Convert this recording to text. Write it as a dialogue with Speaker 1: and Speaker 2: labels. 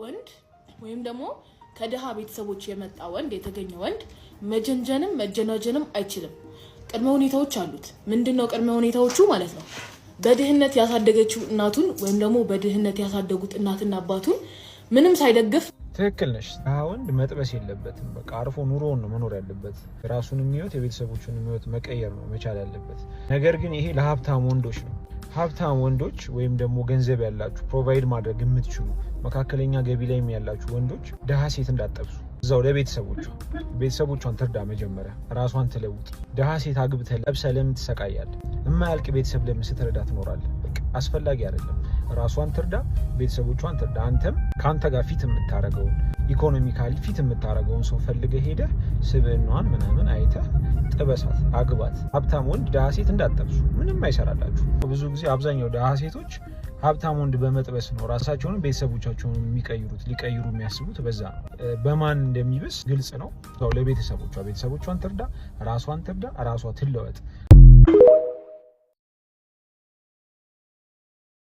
Speaker 1: ወንድ ወይም ደግሞ ከድሃ ቤተሰቦች የመጣ ወንድ፣ የተገኘ ወንድ መጀንጀንም መጀናጀንም አይችልም። ቅድመ ሁኔታዎች አሉት። ምንድን ነው ቅድመ ሁኔታዎቹ ማለት ነው? በድህነት ያሳደገችው እናቱን ወይም ደግሞ በድህነት ያሳደጉት እናትና አባቱን ምንም ሳይደግፍ
Speaker 2: ትክክል ነሽ። ድሃ ወንድ መጥበስ የለበትም። በቃ አርፎ ኑሮውን ነው መኖር ያለበት። ራሱን ህይወት፣ የቤተሰቦቹን ህይወት መቀየር ነው መቻል ያለበት። ነገር ግን ይሄ ለሀብታም ወንዶች ነው። ሀብታም ወንዶች ወይም ደግሞ ገንዘብ ያላችሁ፣ provide ማድረግ የምትችሉ፣ መካከለኛ ገቢ ላይም ያላችሁ ወንዶች ድሃ ሴት እንዳትጠብሱ። እዛው ለቤተሰቦቿ፣ ቤተሰቦቿን ትርዳ መጀመሪያ፣ ራሷን ትለውጥ። ድሃ ሴት አግብተህ ለብሰህ ለምን ትሰቃያለህ? የማያልቅ ቤተሰብ ለምን ስትረዳ ትኖራለህ? በቃ አስፈላጊ አይደለም። ራሷን ትርዳ፣ ቤተሰቦቿን ትርዳ። አንተም ከአንተ ጋር fit የምታደርገውን፣ economically fit የምታደርገውን ሰው ፈልገህ ሄደህ ስብዕናዋን ምናምን አይተህ ጥበሳት፣ አግባት። ሀብታም ወንድ ድሃ ሴት እንዳትጠብሱ፣ ምንም አይሰራላችሁ። ብዙ ጊዜ አብዛኛው ድሃ ሴቶች ሀብታም ወንድ በመጥበስ ነው ራሳቸውንም ቤተሰቦቻቸውን የሚቀይሩት፣ ሊቀይሩ የሚያስቡት በዛ ነው። በማን እንደሚብስ ግልጽ ነው። ያው ለቤተሰቦቿ፣ ቤተሰቦቿን ትርዳ፣ ራሷን ትርዳ፣ ራሷ ትለወጥ።